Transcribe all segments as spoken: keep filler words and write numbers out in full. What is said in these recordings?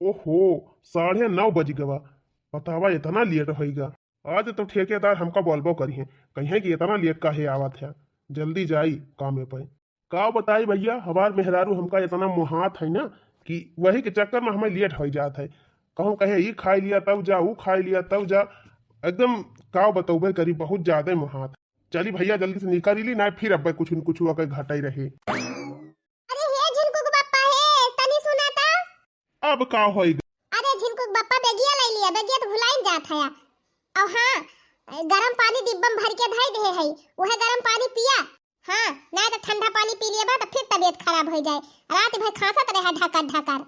ओहो, साढ़े नौ बज गवा, बतावा, इतना लेट होइगा। आज तो ठेकेदार हमका बोलबो करिहें, कहिहें कि इतना लेट काहे आवत है, जल्दी जाई कामे पे। का बताई भइया, हमार मेहरारू हमका इतना मोहात है ना कि वही के चक्कर में हमें लेट होइ जात है। कहूँ कहे, "ई खाइ लिया तब जा, ऊ खाइ लिया तब जा।" एकदम, का बतौबे करी, बहुत ज्यादा मोहात। चली भइया, जल्दी से निकरी ली, ना फिर अब्बे कुछ न कुछ ओके घटाई रही। अरे हे झिनकू के बप्पा हे, तनी सुना ता। अब का होई? अरे झिनकू के बप्पा, बेगिया लइ लिया, बेगिया तो भुलाइन जात है। और हाँ, गरम पानी डिब्बा में भर के धइ दे है, वह गरम पानी पिया। हाँ, ना तो ठंडा पानी पी लिया बा तो फिर तबीयत खराब होइ जाए, रात भर खांसत रहे ढकर ढकर।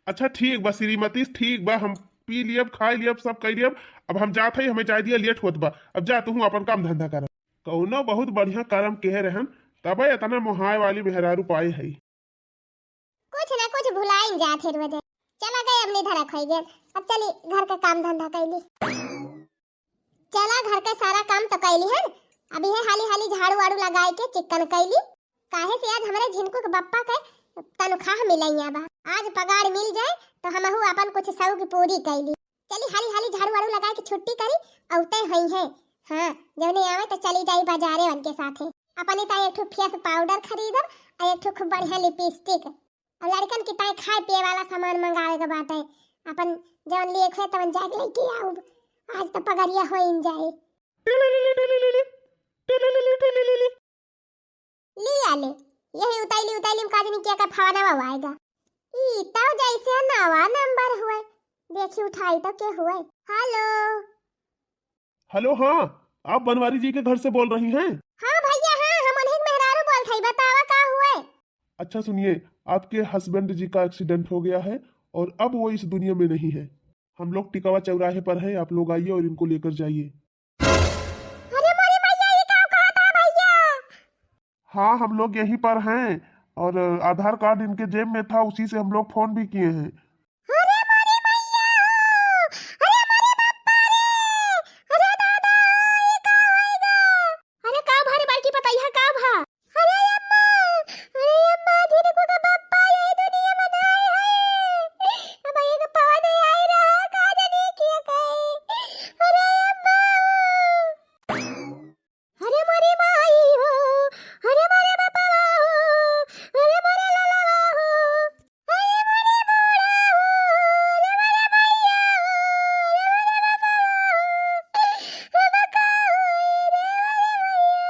अच्छा ठीक बा श्रीमती, ठीक बा, हम पी लियब, खाइ लियब, सब कइ लियब। अब हम जात हई, हमें जाए दिया, लेट होत बा। अब जा तू अपन काम धंधा कर। कौनो बहुत बढ़िया करम केहे रहन, तबे इतना मोहाए वाली मेहरारू पाए हई। कुछ ना कुछ भुलाइन जात है रोजे। चला गए, अब निधरक होइ गए। अब चली घर के काम धंधा कइली। चला घर के सारा काम तो कइली हन, अब इहे हाली हाली झाड़ू वाड़ू लगाए के चिक्कन कइली। काहे से आज हमरे झिनकू के बप्पा के तनख्वाह मिलैया बा, आज पगार मिल जाए तो हमहू अपन कुछ शौक पूरी कइली। चली हाली हाली झाड़ू वाड़ू लगाए के छुट्टी करी, औते होइहें। हाँ, जौने आवे तो चली जाई बाजारे उनके साथे। अपने ताई एक ठो फेस पाउडर खरीदब और एक ठो खूब बढ़िया लिपस्टिक। और लड़कन की ताई खाए पिए वाला सामान मंगावे के बाटे। अपन जौन लिए खोए तवन जाके लेके आउब। आज तो पगरिया होइन जाए। लिया ले, यही उतैली उतैली में का जानी क्या का फवाना बा आएगा। ई तो जैसे नवा नंबर हुए। देखी उठाई तो के हुए। हेलो। हेलो, हाँ, आप बनवारी जी के घर से बोल रही हैं? हाँ भैया, हाँ, हम उन्हीं के मेहरारू बोलत हई, बतावा का हुए? अच्छा सुनिए, आपके हस्बैंड जी का एक्सीडेंट हो गया है और अब वो इस दुनिया में नहीं है। हम लोग टिकावा चौराहे पर हैं, आप लोग आइए और इनको लेकर जाइए। अरे मोरी मैया, ये का कहत है भैया? हाँ, हम लोग यहीं पर हैं और आधार कार्ड इनके जेब में था, उसी से हम लोग फोन भी किए हैं। अरे मोरी मैया हो, अरे मोरे बापा रे, अरे दादा, ये का होइगा? अरे का भा रे बड़की पतैया, का भा? अरे अम्मा, अरे अम्मा, झिनकू का बापा यही दुनिया में नाई है। अब एक पवन आई रहा, का जाने किया कहे। अरे अम्मा। अरे मोरे माई हो, अरे मोरे बापा हो, अरे मोरे लाला हो, अरे मोरे बूढ़ा हो, अरे मोरे मैया हो, अरे मोरे बापा हो, हम का होई रे मोरे मैया।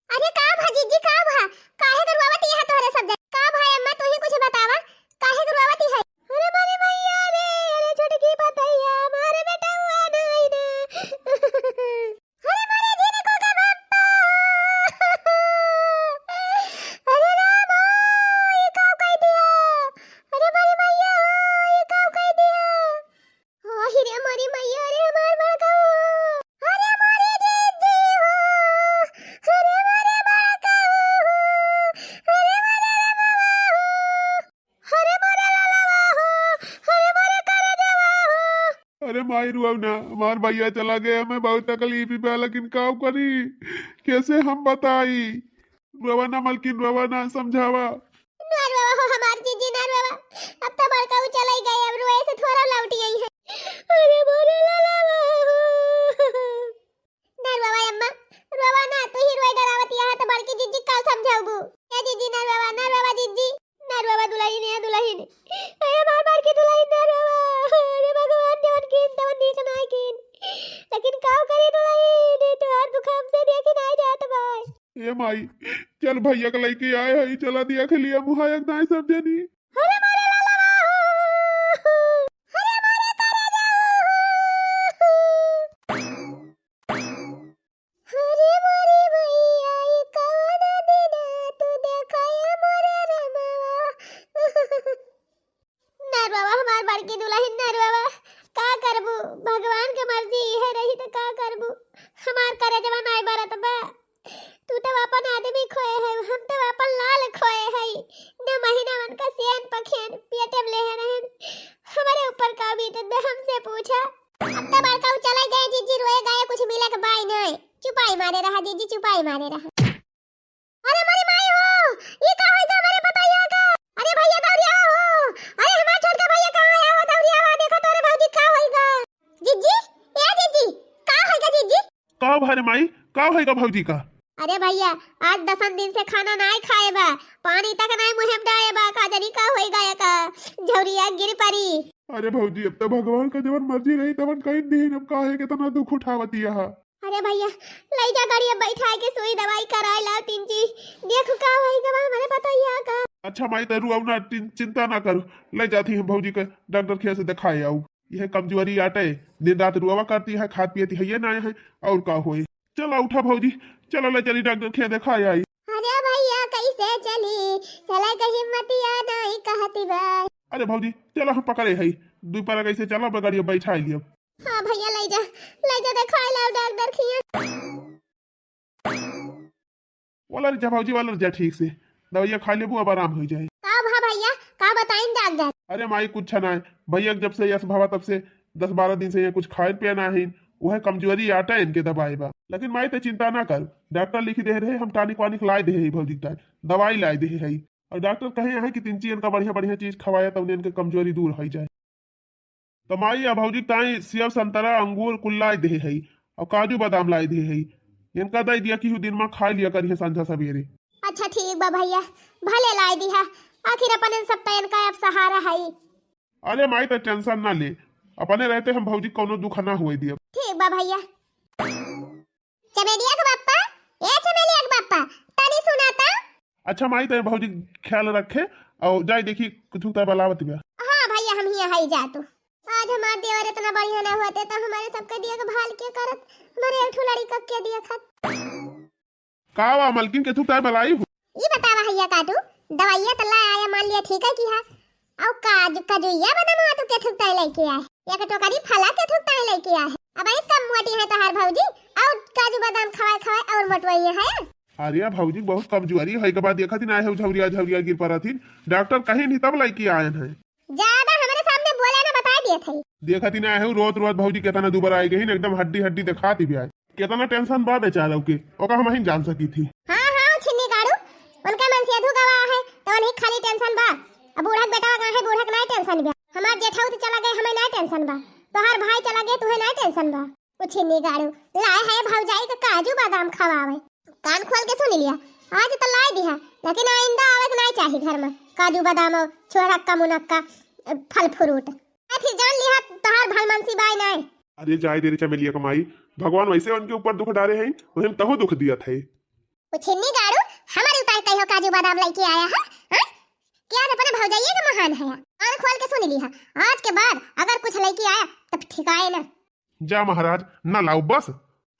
अरे का भा जिज्जी, का भा? काहे गुरुआवत है तोहरे सब जन? का भा अम्मा, तू ही कुछ बतावा, काहे गुरुआवत है? अरे मोरे मैया रे, अरे छोटकी पतैया, मारे बेटा हुआ नहीं ना। अरे मोरे झिनकू का बापा। अरे राम, ई का कह दिया? अरे मोरे मैया, ई का कह दिया? आहि रे मोरी मैया रे, हमार बड़का हो। अरे मोरी जीजी हो। अरे मोरे बड़का हो। अरे मोरे रे बाबा हो। अरे मोरे ललवा हो। अरे मोरे करजवा हो। अरे माई रुआव ना, हमार भैया चला गए, हमें बहुत तकलीफ बा, लेकिन का करी, कैसे हम बताई? रुआवा ना मलकिन, रुआवा ना, समझावा। ना रुआवा हो हमार जीजी, ना रुआवा। अब तो बड़का उ चले गए, अब रुए से थोड़ा लौटी आई है। अरे मोरे ललवा हो। ना रुआवा अम्मा, रुआवा ना, तू ही रोए डरावत यहाँ तो बड़की जीजी का समझाऊबू? ए जीजी ना रुआवा, ना रुआवा जीजी। ना रुआवा दुलहिन, ए दुलहिन। ए हमार बड़की दुलहिन ना रुआवा। अरे भगवान जवन कीन तवन नीक नाय कीन। लेकिन का करी दुलहिन, तोहार दुख हमसे देखी नाय जात बा। ए माई, चल भैया के लइके आए हई, चला देख लिया मुहा एक दाएं सब जनी। अरे मोरे ललवा हो, अरे मोरे करजवा हो। अरे मोरे भैया, ई कवन दिना तू देखाया मोरे रमवा। ना बाबा, हमार बड़की दुलहिन ना बाबा, का करबू? भगवान के मर्जी इहे रही त का करबू? हमार करजवा नाय बरत बा। तू तो अपन आदमी खोए है, हम तो अपन लाल खोए है। न महीना मन का सियन पखियन पेटे में लेहे रहन। हमारे ऊपर का बीतत बा, हमसे पूछा। अब तो बड़का उ चले गए, जीजी रोए गए, कुछ मिले के बाय नाय। चुपाई मारे रहा जीजी, चुपाई मारे रहा। अरे मोरी माई हो, ई का होई गवा मोरे पतैया का? अरे भैया दौड़िया हो, अरे हमार छोटका भैया कहाँ है? ए माई, का होइगा भौजी का? अरे भैया, आज दसन दिन से खाना नाई खाए बा, पानी तक नाई मुँहे में डाले बा, का जानी का होइगा एका, झौरिया गिर परी। अरे भौजी, अब तो भगवान का जवन मर्जी रही तवन कहीं नहीं, अब काहे केतना दुख उठावतिया हा। अरे भैया, लई जा गाड़ी में बैठाए के सुई दवाई कराए लाव तीन जी, देखो का होइगा बा, हमरे बताइया का। अच्छा माई, तो रुआऊ ना, चिं-, चिंता ना करो, ले जाती हम भौजी के डॉक्टर खिया से दिखाए आऊ। यह कमजोरी आटे, दिन रात रुआवा करती है, खात पियती है ये ना है, और का होए। चला उठा भौजी, चला ले चली डॉक्टर खिया दिखाए आई। अरे भैया, कैसे चली? चले के हिम्मतिया नहीं कहती बा। अरे भौजी, चला हम पकड़े है, दुई पारा कैसे चला, बगड़िया बैठा लिया। हाँ भैया, ले जा, ले जा, दिखाए लाओ डॉक्टर खिया। वाला रे जा भौजी, वाला रे जा, ठीक से दवाइया खा लेबू, अब आराम हो जाए। का भा भैया, का बताइन डॉक्टर? अरे माई, कुछ ना है भैया, जब से यस भवा तब से दस बारह दिन से ये कुछ खाए पिए ना है, वह कमजोरी आटा इनके दबाए बा। लेकिन माई, ते चिंता ना कर, डॉक्टर लिखी दे रहे, हम टॉनिक वानिक लाए दे है भौजी का, दवाई लाए दे है। और डॉक्टर कहे हैं कि तिनची इनका बढ़िया बढ़िया चीज खवाया, तब इनके कमजोरी दूर हो जाए। त माई आ भौजी ताई सेव, संतरा, अंगूर कुल लाए दे है, और काजू बादाम लाए दे है। इनका दे दिया कि दिन में खा लिया करिए संझा सवेरे। अच्छा ठीक बा भैया, भले लाए दिहा, आखिर अपन इन सब तयन का अब सहारा है। अरे माई, त टेंशन ना ले, अपने रहते हम भौजी कौनो दुख ना हुए दिया। ठीक बा भैया। चमेलिया के बापा, ए चमेलिया के बापा, तनी सुना ता। अच्छा माई, तय भौजी ख्याल रखे, और जाए देखी कुछ तय बलावत बा। हाँ भैया, हम हिया है, जा तू। आज हमार देवर इतना बढ़िया ना होते तो हमारे सबके देखभाल के करत, हमारे एक ठो लड़का के देखत। का बा मलकिन, के थू तय बलाई हो? ई बतावा भैया, का तू दवाइया त ला आया, मान लिया ठीक है कि हाँ, अउ काजू, काजुइया बादाम तू केथुक ताई लइके आए, या के टोकरी फला केथुक ताई लइके आए। अब आई कम मोटी है तोहार भौजी, अउ काजू बादाम खवाए खवाए अउर मोटवाइया है। अरे भौजी, बहुत कमजोरी है, के बाद देखा दिन आए है, झौरिया झौरिया गिर पड़ा थी, डॉक्टर कहीं नहीं तब लइके आए हैं। ज्यादा हमारे सामने बोले ना, बता दिए थे। देखा दिन आए है, रोत रोत भौजी कितना दुबर आए गई, एकदम हड्डी हड्डी दिखा दी भी आए। केतना टेंशन बा बेचारा के, ओका हम ही जान सकी थी। हाँ, हाँ, छिन्नी गाड़ू, उनका मन से अधू गवा है, तो उन्हीं खाली टेंशन बा। अब बूढ़ा के बेटा कहाँ है, बूढ़ा के नाय टेंशन बा। हमार जेठाऊ तो चला गए, हमें नाय टेंशन बा। तोहार भाई चला गए, तुहे नाय टेंशन बा। ओ छिन्नी गाड़ू, लाए है भौजाई के काजू बादाम खवावे। कान खोल के सुन लिया, आज तो लाए दिहा, लेकिन आइंदा आवे के नाय चाही घर में काजू बादाम और छोरक्का मुनक्का, फल फ्रूट। आ फिर जान लिहा, तोहार भलमनसी बाय नाय। अरे जाए दे रे चमेलिया के माई, भगवान वैसे उनके ऊपर दुख डारे हैं, वही में तहु दुख दिया थे। ओ छिन्नी गाड़ू, हमारे ऊपर कहियो काजू बादाम लइके आया है, हाँ? कि आज अपने भौजाइये के महान है। कान खोल के सुन लिहा, आज के बाद अगर कुछ लइके आया तब ठिकाए ना। जा महाराज, ना लाओ बस।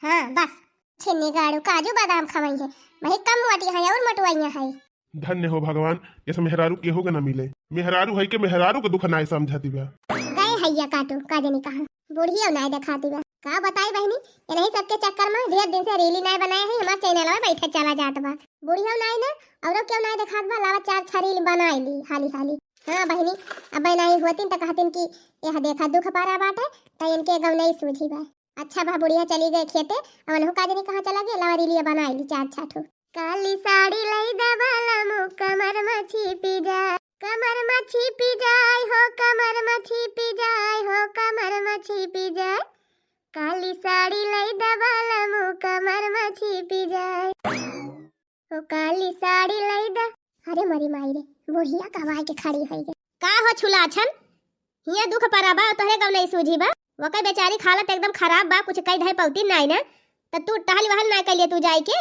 हाँ बस, छिन्नी गाड़ू काजू बादाम खवाई है, वही कम मोटी है और मोटवाइया है। धन्य हो भगवान, ऐसे मेहरारू केहू के ना मिले। मेहरारू है के मेहरारू के दुख नाय समझती बा। गए हैया काटू, का जानी कहाँ। बुढ़ियो नाय देखाती बा। का बताई बहनी, इन्हीं सबके चक्कर में ढेर दिन से रीली नाय बनाए है, हमार चैनल में बैठे चला जात बा। बुढ़ियो नाय ना, औरो क्यों नाय देखात बा, लावा चार छह रील बनाई ली हाली हाली। हाँ बहनी, अब नाय होतिन त कहतिन कि यह देखा दुख पारा बाटे, त इनके गौ नहीं सूझी बा। अच्छा बा बुढ़िया चली गए खेते, अब उनहु का जानी कहाँ चला गए, लावा रीलिया बनाई ली चार छह ठो। काली साड़ी लई दा बालमु, कमर मछी पी जाए, कमर मछी पी जाए हो, कमर मछी पी जाए हो, कमर मछी पी जाए। काली साड़ी लई दा बालमु, कमर मछी पी जाए हो, काली साड़ी लई दा। अरे मरी माई रे, बुढ़िया कमाए के खड़ी होई गई। का हो छुलाछन, हिया दुख परा बा, तोहरे गौ नहीं सूझी बा। वके बेचारी के हालत एकदम खराब बा, कुछ कई धई पौती नाई ना, त तू टहल वहल नाई कइले तू जाई के।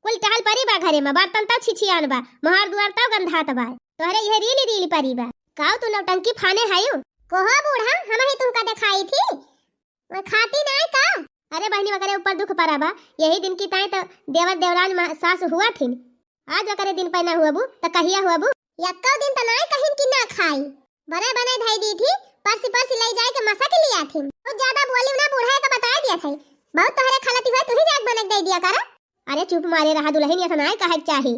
कुल टहल परी बा घरे में, बर्तन तौ छिछियान बा, मोहार दुआर तौ गंधात बा। तोहरे इहे रील रील परी बा। काऊ तू नौटंकी फाने हायू? कोहो बूढ़ा, हम ही तुमका देखाई थी। मैं खाती नाय का? अरे बहनी, वकरे ऊपर दुख परा बा, यही दिन की ताई त देवर देवरान मा-, सास हुआ थिन। आज वकरे दिन पैना हुआ बू, त कहिया हुआ बू? यक्को दिन त नाय कहिन कि ना खाई। बने बने धई दी थी, परसी परसी लई जाए के मसा के लिया थिन। बहुत ज्यादा बोली ना, बूढ़ा का बताए दिया था। बहुत तोहरे खलती हुआ, तू ही जाग बनक दे दिया करा। अरे चुप मारे रहा दुलहिन, ऐसा नाय कहे के चाही।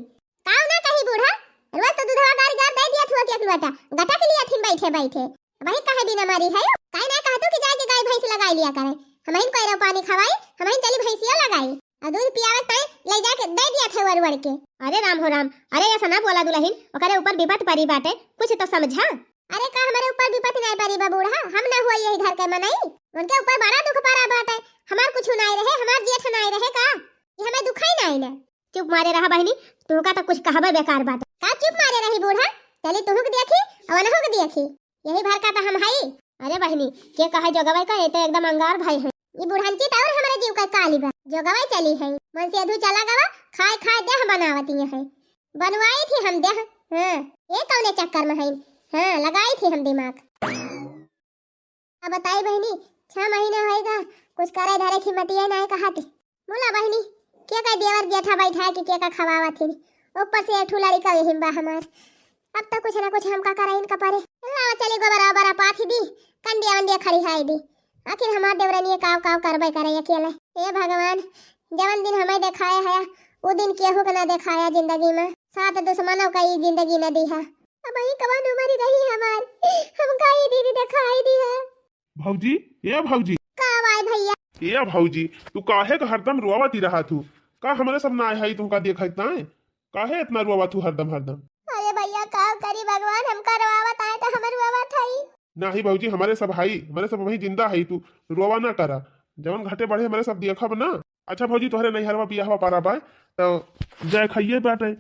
काऊ ना कही बूढ़ा, रोज तो दूधवा गार गार दे दिया थुआ के एक लोटा, गटा के लिया थिन बैठे बैठे। वही कहे बिना मारी है, काहे ना कहतू कि जाके गाय भैंस लगाई लिया करे। हमहिन कोयरो पानी खवाई, हमहिन चली भैंसिया लगाई। और दूध पियावे ताई ले जाके दे दिया थे वर वर के। अरे राम हो राम, अरे ऐसा ना बोला दुलहिन, ओकरे ऊपर विपत परी बाटे, कुछ तो समझा। अरे का हमारे ऊपर विपत नहीं परी बा बूढ़ा, हम ना हुआ यही घर के मनई, उनके ऊपर बड़ा दुख परा बाटे। हमार कुछ नाई रहे, हमार जेठ नाई रहे का? ये हमें दुखाई नाई ना। चुप मारे रहा बहिनी, तुहका तो कुछ कहबे बेकार बात। का चुप मारे रही बूढ़ा? चली तुहू के देखी और अनहू के देखी। यही भर का तो हम हई। अरे बहिनी, के कहे जोगवई का, ये तो एकदम अंगार भाई है। ये बुढ़ंची तो और हमारे जीव का काली बा। जोगवई चली है, मन से अधू चला गवा, खाए खाए देह बनावती है। बनवाई थी हम देह, हाँ, ये कौने चक्कर में है? हाँ, लगाई थी हम दिमाग। अब बताई बहिनी, छह महीना होएगा, कुछ करे धरे की मतिये नाय कहत। बोला बहिनी, के का देवर जेठा बैठा है कि के का खवावत ही? ऊपर से एक ठू लड़िका यही बा हमार। अब तो कुछ ना कुछ हमका करे इनका परे। लावा चली गोबरा ओबरा पाथी दी, कंडिया वंडिया खड़ी हाई दी। आखिर हमार देवरनिया काव काव करबे करे अकेले। हे भगवान, जवन दिन हमें देखाया है, वो दिन केहू के ना देखाया जिंदगी में। सात दुश्मनों का ये जिंदगी न दी है। अब ही कवन उम्र रही हमार, हमका ई दिन देखाई दी है। भौजी, ए भौजी। का बाय भैया? ए भौजी, तू काहे का हरदम रोवत ही रहा तू? का हमरे सब ना है तुमका देखत ना है? काहे इतना रोवा तू हरदम हरदम? अरे भैया, का करी भगवान, हमका रोवावत आए तो हमर रोवावत हई। नाही भौजी, हमरे सब हई, हमरे सब वही जिंदा हई, तू रोवा ना करा। जवन घटे बढ़े हमरे सब देखब ना। अच्छा भौजी, तोहरे नैहरवा बियाहवा पारा बा, तो जाए खाइए बाटे।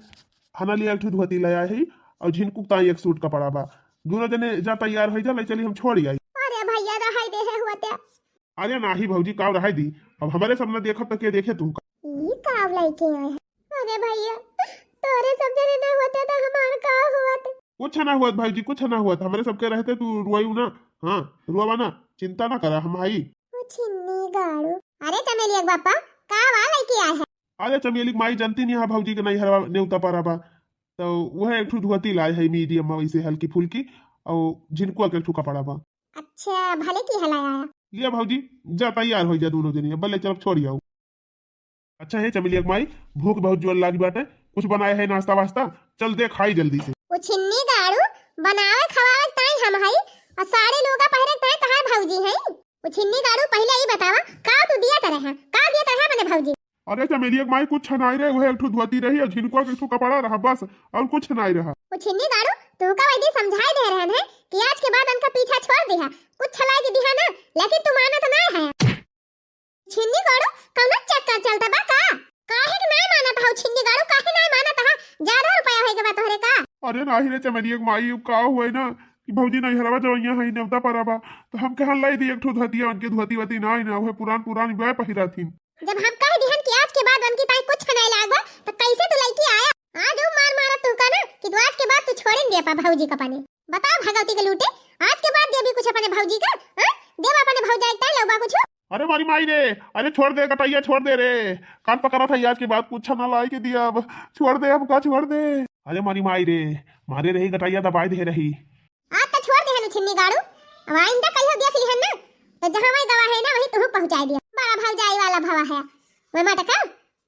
हना लिए एक ठो धोती ले आए हई और झिनकू ताई एक सूट कपड़ा बा। दोनों जने जा तैयार हो जा, ले चली हम छोड़ आई। अरे भैया, रहाई दे है हुआ ते। अरे नाही भौजी, काव रहाई दी, अब हमरे सब न देखब तो के देखे तू का? ई काव लइके आए हैं? अरे भैया, तोरे सब जने ना होते तो हमार का होत? कुछ ना होत भौजी, कुछ ना होत, हमरे सबके रहते तू रोइउ ना। हाँ, रोवा ना, चिंता ना करा, हम हई। ओ छिन्नी गाड़ू। अरे चमेलिया के बापा, का वा लइके आए है? अरे चमेली के माई, जानती नहीं है भौजी के नैहरवा नेवता पारा बा, तो वह एक ठो धोती लाए है मीडियम में, वैसे हल्की फुल्की, और झिनकुआ के एक ठो कपड़ा बा। अच्छा, भले की हला आया। लिया भौजी, जा तैयार हो जा दोनों जनी, बल्ले चल छोड़ आओ। अच्छा हे चमेलिया के माई, भूख बहुत जोर लागी बाटे, कुछ बनाए है नाश्ता वास्ता? चल दे खाई जल्दी से। ओ छिन्नी गाड़ू, बनावे खवावे ताई हम हई, और साड़ी लुगा पहिरे ताई तहार भौजी हई। ओ छिन्नी गाड़ू, पहिले ई बतावा, का तू दिया करे है, का दिया करे है अपने भौजी? अरे चमेलिया के माई, कुछ नाई रहे, वह एक ठो धोती रही और झिनकुआ के एक ठो कपड़ा रहा, बस, और कुछ नाई रहा। ओ छिन्नी गाड़ू, तुमका वही दिन समझाई दे रहन है कि आज के बाद उनका पीछा छोड़ दिहा, कुछ लाई के दिहा ना, लेकिन तू मानत ना है। छिन्नी गाड़ू, कौनो चक्कर चलता बा का? काहे के नाय मानत हौ छिन्नी गाड़ू, काहे नाय मानत हा? ज्यादा रुपया होए के बा तोहरे का? अरे नाही रे चमेलिया के माई, उ का हुए ना कि भौजी नैहरवा जवैया है, नेवता परा बा, तो हम कहन लाई दी एक ठो धोतिया, उनके धोती वती नाय ना, उहे पुरान पुरान बा पहिरा थीन। जब हम कह दिहन कि आज के बाद उनकी ताई कुछ नहीं लागबा, तो कैसे तू लइके आया? आज उ मार मारत तू का ना कि तू आज के बाद तू छोड़े न दे पा भौजी का पानी। बताओ भगवती के लूटे, आज के बाद देबी कुछ अपने भौजी का? हाँ? देबा अपने भौजाई के ताई लौबा कुछ? अरे मोरी माई रे, अरे छोड़ दे गटैया, छोड़ दे रे। कान पकड़ा था, आज के बाद कुछ ना लाई के दिया अब। छोड़ दे हमका, छोड़ दे। अरे मोरी माई रे, मारे रही गटैया दबाई दे रही। आज तो छोड़ दे हनु छिन्नी गाड़ू, अब आइंदा कहियो देख लिहन ना, तो जहाँ वही दवा है ना वही तुहू पहुँचाई दिया। बड़ा भौजाई वाला भवा है। मैं मटका,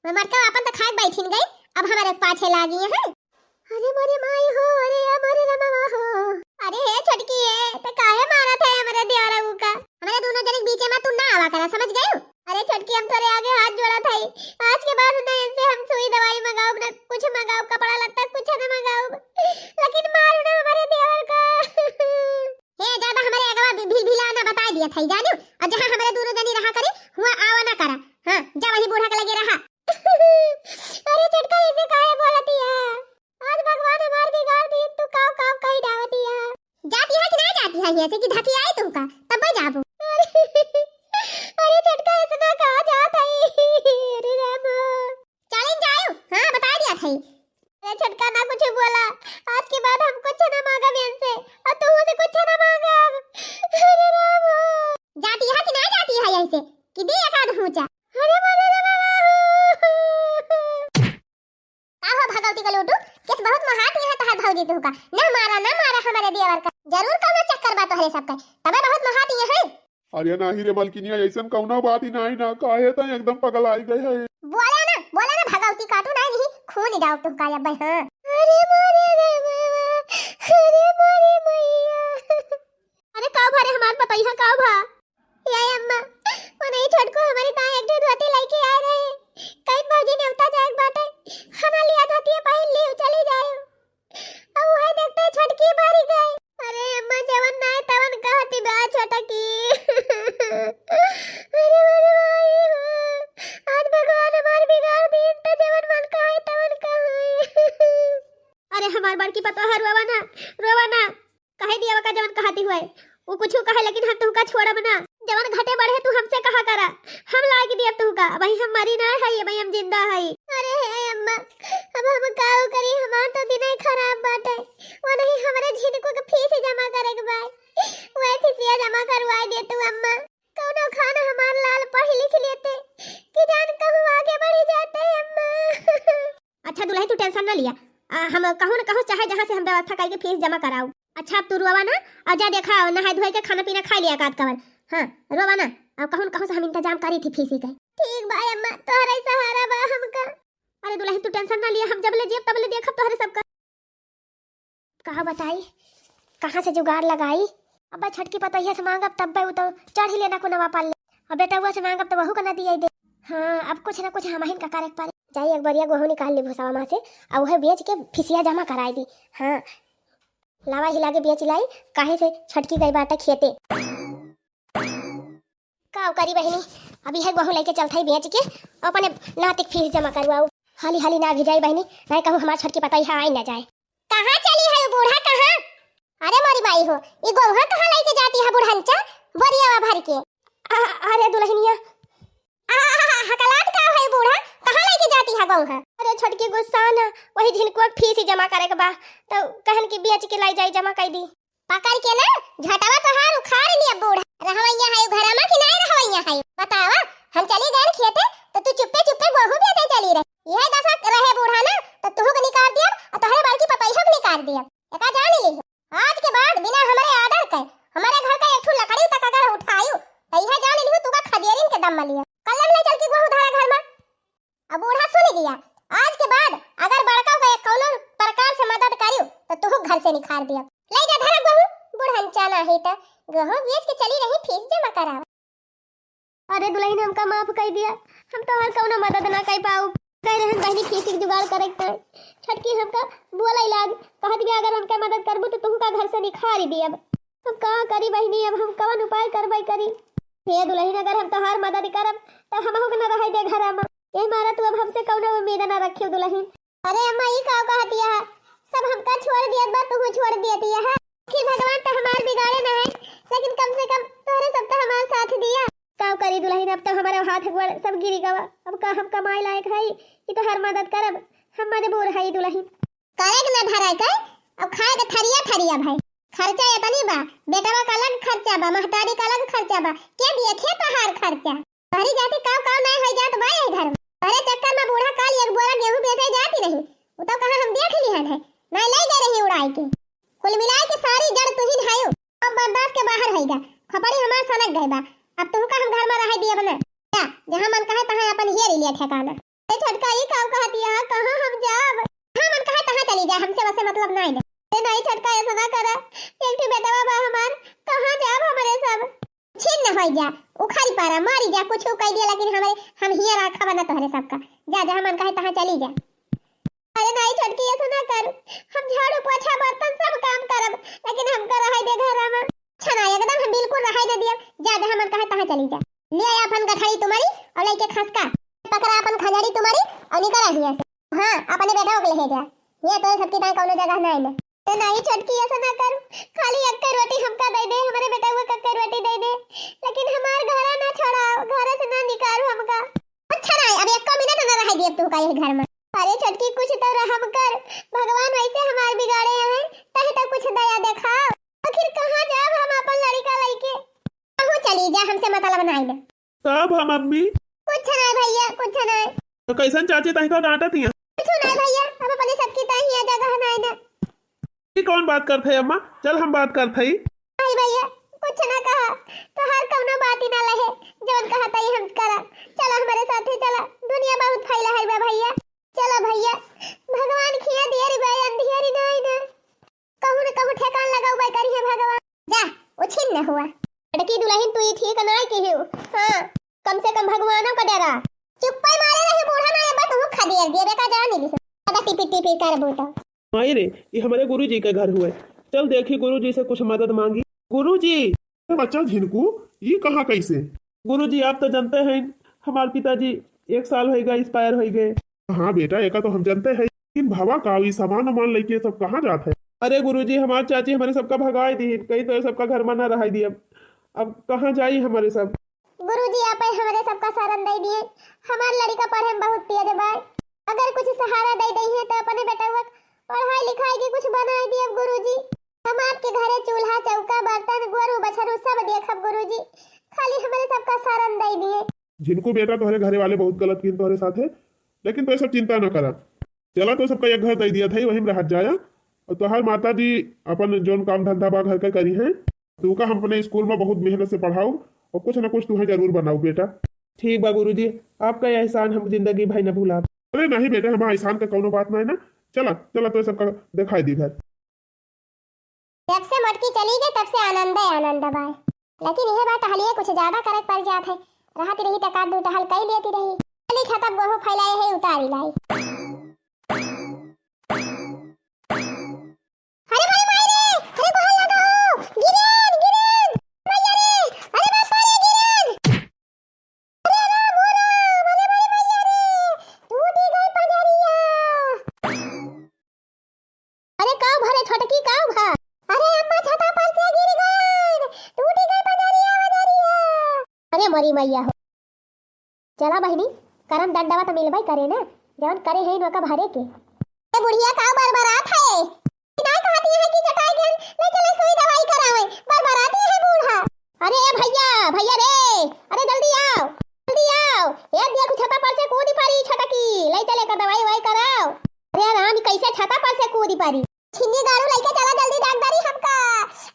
मैं मटका अपन तो खाए बैठिन गई, अब हमारे पाछे लागी है। अरे मोरे माई हो, अरे या मोरे रमवा हो। अरे हे छोटकी, ए, ते काहे मारत है हमरे देवरऊ का? हमरे दोनों जने के बीचे में तू ना आवा करा, समझ गयू? अरे छोटकी, हम तोरे आगे हाथ जोड़त हई। आज के बाद ना इनसे हम सुई दवाई मंगाउब, ना कुछ मंगाउब, कपड़ा लत्ता कुछ ना मंगाउब। लेकिन मार ना हमरे देवर का। हे, ज्यादा हमरे अगवा भि-, भिलभिला ना बताई दिया था, जानू? और जहाँ हमरे दोनों जनी रहा करे, हुआ आवा ना करा। हाँ, जा वही बूढ़ा के लगे रहा। अरे छोटका, ऐसे काहे बोलतिया? आज भगवान हमार बिगाड़ दी, तू काव काव कही डावतिया। जाती है कि ना जाती है यहाँ से कि धकी आई तुमका, तब मैं जाबो। अरे, अरे छोटका, ऐसे ना कहा जात है। अरे राम। चलिन जायो, हाँ, बता दिया था। अरे छोटका, ना कुछ बोला, आज के बाद हम कुछ ना मांगब इनसे, और तू से कुछ ना मांगब। अरे राम। जाती है कि ना जाती है यहाँ से कि दे एक आध हुचा। अरे मोरे रे बाबा हो। का हो भगवती का लूटू, केस बहुत महात यहाँ तहार भौजी तुहका। ना मारा, ना मारा हमारे देवर का। जरूर कौनो चक्कर बा तोहरे सबके, तबे बहुत महात यहाँ है। अरे नाही रे मलकिनिया, ऐसन कौनो बात ही नाही ना, काहे त एकदम पगल आई गए है। बोला ना, बोला ना भगवती काटू ना, यही खून डाल तुहका अब, हाँ। अरे मोरे रे बाबा, अरे मोरे मैया। अरे का भा रे हमार पतैया, का भा? ए अम्मा, ओनही छोटको हमरी ताई एक ठो धोती लइके आए रहे। कहीं भौजी नेवता जाए के बाटे, हना लिया धोतिया पहिन लियो, चली जाए। अब वही देखते छोटकी बारी गई। अरे अम्मा, जवन नाय तवन कहती बा छोटकी। अरे, अरे, अरे। हुए, उ कुछ कहे, लेकिन हम तुहका छोड़ब ना। जवन घटे बढ़े तू हमसे कहा करा, हम लाग दियब तुहका। अबहीं हम मरी ना हई, अबहीं हम जिंदा हई। अरे हे अम्मा, अब हम का करी, हमार तो दिने खराब बाटे। वो नहीं, हमरे झिनको के फीस जमा करे के बा, वह फीसिया जमा करवाई दे तू अम्मा। कौनो खान हमार लाल पढ़ लिख लेते, कि जान कहूँ आगे बढ़ी जाते अम्मा। अच्छा दुलही, तू tension ना लिया, आ, हम कहूँ न कहूँ, चाहे जहाँ से हम व्यवस्था करके फीस जमा कराऊ। अच्छा, अब तू रोवा ना, और जा देखा, नहाए धोए के खाना पीना खाई लिया एकाध कवर। हाँ, रोवा ना, अब कहूँ न कहूँ से हम इंतजाम करी थी फीस के। ठीक बा अम्मा, तोहरे सहारा बा हमका। अरे दुलही, तू tension ना लिया, हम जब ले जियब तब ले देखब तोहरे सबका। कहा बताई, कहाँ से जुगाड़ लगाई? अब छोटकी पतोहिया से मांगब तब उ तो चढ़ी लेना को नवा पाल ले। अब बेटउआ से मांगब तो वहू का ना दिए दे। हाँ, अब कुछ ना कुछ हमहिन का करे के पड़ी। जाई एक बरिया गोहूँ निकाल ली भूसावा मा से, और वह बेच के फीसिया जमा कराई दी। हाँ, लावा ही लागे बेच लाई, काहे से छोटकी गई बाटे खेते। का करी बहिनी, अब इहे गोहूँ लेके चलत हई बेच के, अपने नाती के फीस जमा करवाऊ। हाली हाली ना भी जाई बहिनी, नहीं कहूँ हमार छोटकी पतोहिया आई ना जाए। कहाँ चली है बूढ़ा, कहाँ? अरे मोरी माई हो, ई गोहूँ कहाँ लेके जाती है बुढ़नचा, बोरियावा भर के? आ, अरे दुलहिनिया, आ, आ, आ, हकलात का है बूढ़ा, कहाँ लेके जाती है गोहूँ? अरे छोटकी गुस्सा ना, वही झिनकुआ के फीस जमा करे के बा, तो कहन की बेच के लाई जाई, जमा कर दी। पकड़ के ना झटवा तोहार उखाड़ लिया बूढ़ा। रहवैया है घरा मा कि नाय रहवैया है? बतावा, हम चली गए खेते तो तू चुप्पे चुप्पे गोहूँ बेचे चली रही। यह दशा रहे बूढ़ा ना तो तुहू के निकाल दियब और तोहरे बड़की पतोहियो के निकाल दियब। एका जान ली, आज के बाद बिना हमरे order के हमरे घर का एक ठो लकड़ी तक अगर उठायू तो यह जान लिहू तू का खदेरिन के दम मलिया। कल्लम ले चल के गोहूँ धारा घर मा। अब बूढ़ा सुन गया, आज के बाद अगर बड़का के कौनो प्रकार से मदद करियो तो तुहू घर से निखार दिया। ले जा धरा गोहूँ, बुढ़नचा नाही त गोहूँ बेच के चली रही फीस जमा करावा। अरे दुलहिन, हमका माफ कर दिया, हम तोहर कौनो मदद ना कर पाऊ। कह रहन बहिनी फीस के जुगाड़ करे के। छोटकी हमका बोले लाग, कहत बिया अगर हमका मदद करबू तो तुहू का घर से निखार दियब। अब का करी बहिनी, अब हम कवन उपाय करबे करी? हे दुलहिन, अगर हम तोहार मदद करब तो हमहू के न रहे दे घर मा। ए मारा, तू अब हमसे कौनो उम्मीद ना रखियो दुलहिन। अरे अम्मा, ई का कहतिया है? सब हमका छोड़ दियत बा, तुहू छोड़ दियतिया है। आखिर भगवान तो हमार बिगाड़े ना है, लेकिन कम से कम तोहरे सब तो हमार साथ दिया। का करी दुलहिन, अब तो हमारे हाथ गोड़ सब गिरी गवा। अब का हम कमाए लायक है कि तोहार मदद करब? हम मजबूर है दुलहिन। करे के ना धरे के, अब खाए के थरिया थरिया भाई। खर्चा इतनी बा, बेटवा का अलग खर्चा बा, महतारी का अलग खर्चा बा, के दिए खे तोहार खर्चा? तोहरी जाति काव काव नाय होई जात बा यही घर में। तोहरे चक्कर में बूढ़ा काल एक बोरा गेहूं बेचे जाती रही, उ तो कहाँ हम देख लिहन है, नाय ले गए रही उड़ाई के। कुल मिलाए के सारी जड़ तुहिन हायो। अब बर्दाश्त के बाहर होइगा, खपड़ी हमार सनक गए बा। अब तुहका हम घर में रहे दियब ना। जा, जहाँ मन कहे तहाँ अपन हेर लिया ठिकाना। ए छोटका, ई काव कहतिया, कहाँ हम जाब? जहाँ मन कहे तहाँ चली जा, हमसे वसे मतलब नाय ना। ए नाई छोटका, ऐसा ना करा, एक ठे बेटवा बा हमार, कहाँ जाब हमरे सब? छिन्न होई जा, उखड़ी पड़ा, मरी जा, कुछ कह दिया, लेकिन हमरे, हम हिया राखब ना तोहरे सबका। जा, जहाँ मन कहे तहाँ चली जा। अरे नाई छोटकी, ऐसा ना कर, हम झाड़ू पोछा बर्तन सब काम करब, लेकिन हमका रहे दे घर में। अच्छा ना, एकदम हम बिल्कुल रहे ना दियब। जा, जहाँ मन कहे तहाँ चली जा। ले आ अपन गठरी तुम्हारी और लेके खसका, पकड़ा अपन खजड़ी तुम्हारी और निकल हिया से। हाँ, अपने बेटा को ले जा। ये तो सबकी ताई कौनो जगह ना है। ए नाई छोटकी, ऐसा ना कर, खाली एक रोटी हमका दे दे, हमारे बेटा को एक रोटी दे दे, लेकिन हमार घरा ना छोड़ाओ, घर से ना निकालो हमका। अच्छा ना, अब एक मिनट ना रह दिए तू का ये घर में। अरे छोटकी, कुछ तो रहम कर, भगवान वैसे हमार बिगाड़े हैं, तहे तो कुछ दया दिखाओ। आखिर कहाँ जाब हम अपन लड़का लइके? कहूँ चली जा, हमसे मतलब नाई ना। तब हम अम्मी? कुछ नाय भैया, कुछ नाय। तो कैसन चाची तनिका डांटत हिया? कुछ नाय भैया, हम अपने सबकी ताई हिया जगह नाय ना। ई कौन बात करत है अम्मा? चल हम बात करत हई। नाय भैया, कुछ ना कहा, तोहार कौनो बात ही ना लहे, जौन कहा ताई हम करा। चला हमरे साथे चला, दुनिया बहुत फैला है बा भैया। चला भैया, भगवान खिया दिया रे बा, अंधिया रे नाय ना। कहूँ न कहूँ ठेकान लगाऊ बा करी है भगवान। जा, उछिन न हुआ। बड़की दुलहिन, तू ई ठीक नाय किहिउ। हाँ, कम से कम भगवानो का डरा। चुप्पे मारे रही बूढ़ा, ना ये बात हूँ खदेर दिए, बेटा जान ली। ज्यादा टिपी टिपी कर बूटा। माई रे, ये हमारे गुरुजी के घर हुए। चल देखी गुरुजी से कुछ मदद मांगी। गुरुजी। अरे बच्चा झिनकू, ये कहाँ कैसे? गुरुजी, आप तो जानते हैं, हमारे पिताजी एक साल होइगा, expire होइगे। हाँ बेटा, एका तो हम जानते हैं, लेकिन भवा का ई सामान उमान लेके सब कहाँ जात है? अरे गुरुजी, हमार चाची हमरे सबका भगाई दिहिन, कहीं तोहरे सबका घर मा ना रहाई दियब। अब कहाँ जाई हमरे सब? गुरुजी, आपे हमरे सबका शरण दे दिए। हमार लड़िका पढ़े में बहुत तेज बाय। अगर कुछ सहारा दे दइहे तो अपने बेटवा के पढ़ाई लिखाई के कुछ बनाई दियब गुरुजी। हम आपके घरे चूल्हा, चौका, बर्तन, गोरू, बछरू सब देखब गुरुजी। खाली हमरे सबका शरण दे दिए। झिनकू बेटा, तोहरे घरे वाले बहुत गलत किन तोहरे साथे, लेकिन तोहरे सब चिंता न करा। चला, तो सबका एक घर दे दिया था, वहीं में रहत जाया। और तोहार माता जी अपन जौन काम धंधा बा घर का करी हैं, तो का हम अपने स्कूल में बहुत मेहनत से पढ़ाऊ और कुछ ना कुछ तुम्हें जरूर बनाऊ बेटा। ठीक बा गुरुजी, आपका यह एहसान हम जिंदगी भर न भूलाब। अरे नहीं बेटा, हमारा एहसान का कौनो बात नहीं ना। चला चला, तो सबका दिखाई दी घर। जब से मोटकी चली गई, तब से आनंद है आनंद बाय। लेकिन यह बात टहलिए कुछ ज्यादा करे के पड़ जात है। रहती रही तो का दू टहल कई लेती रही। चली छतप गोहूं फैलाए है, उतारी लाई। अरे भाई माई रे, अरे गोहूं लगा हो, गिरेन, गिरेन, भैया रे, अरे बाप रे, गिरेन। अरे राम हो राम, अरे भाई भैया रे, टूटी गई पजरिया। अरे काव भा रे छोटकी, काव भा? अरे अम्मा, छता पर से गिर गईन, टूटी गई पजरिया वजरिया। अरे मोरी मैया हो। चला बहिनी, करम दंडवा त मिलबई करे ना, जवन करे है इनका भरे के। ए बुढ़िया, काव बरबरात है? ना कहती है कि चटाई के ले चले सुई दवाई करावे, बरबराती है बूढ़ा। अरे ए भैया, भैया रे, अरे जल्दी आओ, जल्दी आओ। ए देखो छता पर से कूदी परी छोटकी, ले चले का दवाई वाई कराओ। अरे राम, कैसे छता पर से कूदी परी? छिन्नी गाड़ू लेके चला जल्दी डॉक्टरी हमका।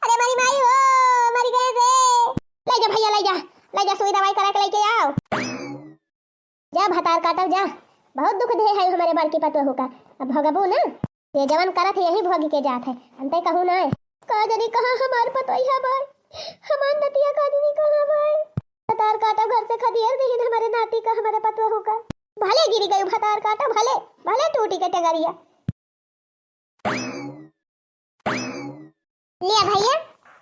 अरे मरी माई हो, मरी गए रे। ले जा भैया, ले जा, ले जा, सुई दवाई करा के लेके आओ। जा भतार काटब जा, बहुत दुख दे है हमारे बड़की पतोहू का। अब भोगबू ना, ये जवन करत है यही भोगी के जात है, अंते कहू ना है। का जनी कहाँ हमार पतोहिया बाय, हमार नतिया का जनी कहाँ बाय। भतार काटब घर से खदियर दिहिन हमारे नाती का, हमारे पतोहू का। भले गिरी गई भतार काटब, भले, भले टूटी के टगरिया। लिया भैया,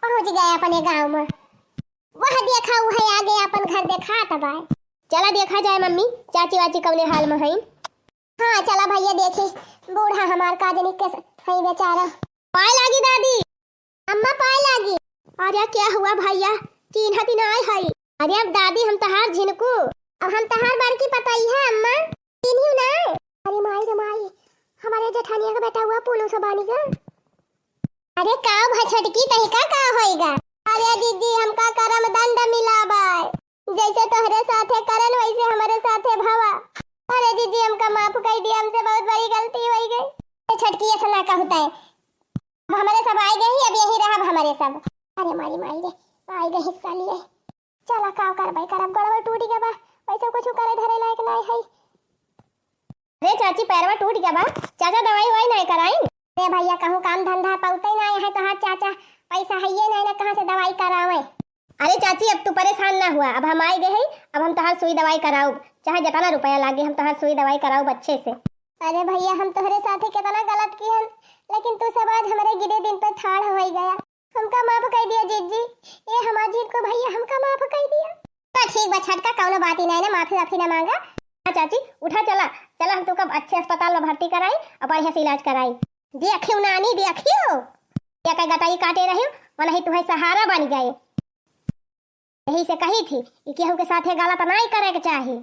पहुँच गए अपने गाँव में। वह देखा, वह आगे अपन घर देखात बाय। चला देखा जाए मम्मी, चाची वाची कौने हाल में हईन। हाँ चला भैया, देखी बूढ़ा हमार का जनी कैसे हई बेचारा। पाए लागी दादी। अम्मा पाए लागी। अरे क्या हुआ भैया, चिन्हत ही ना आए हई। अरे अब दादी हम तहार झिनकू। अब हम तहार बड़की पतोहिया अम्मा। चिन्हियो ना? अरे माई रे माई, हमारे जेठानिया का बेटा हुआ पुलिस बानी का। अरे का भा छोटकी, तही का का होएगा? अरे दीदी, हमका करम दंड मिला बाय, जैसे तोहरे साथे करन वैसे हमारे साथे भवा। अरे दीदी, हमका माफ कर दिया, हमसे बहुत बड़ी गलती हो गई। ए छोटकी, ऐसा ना कहता है, अब हमारे सब आए गए ही, अब यही रहा हमारे सब। अरे मारी माई रे, आए गए हिस्सा लिए। चला का करबै, करब गोड़वा टूट गया बा, वैसे कुछ करे धरे लायक नहीं है। अरे चाची, पैरवा टूट गया बा, चाचा दवाई वाई नहीं कराइन? अरे भैया, कहूँ काम धंधा पौते नहीं है तोहार चाचा, पैसा है ये नहीं ना, कहाँ से दवाई करावे? अरे चाची, अब तू परेशान ना हुआ, अब हम आए गए हैं, अब हम तोहार सुई दवाई कराउब, चाहे जितना रुपया लागे, हम तोहार सुई दवाई कराउब अच्छे से। अरे भैया, हम तोहरे साथे कितना गलत किहन, लेकिन तू सब आज हमारे गिरे दिन पे ठाड़ हो गया। हमका माफ कर दिया जिज्जी, ए हमार झिनकू भैया, हमका माफ कर दिया। तो ठीक बा छोटका, कौनो बात ही नहीं ना, माफी वाफी ना मांगा। हाँ चाची, उठा चला, चला हम तुका अच्छे अस्पताल में भर्ती कराई और बढ़िया से इलाज कराई। देखियो नानी, देखियो, या का गटाई काटे रहियो, वनही तुहे सहारा बन गए। यही से कही थी कि केहू के साथे गलत नाई करे के चाही।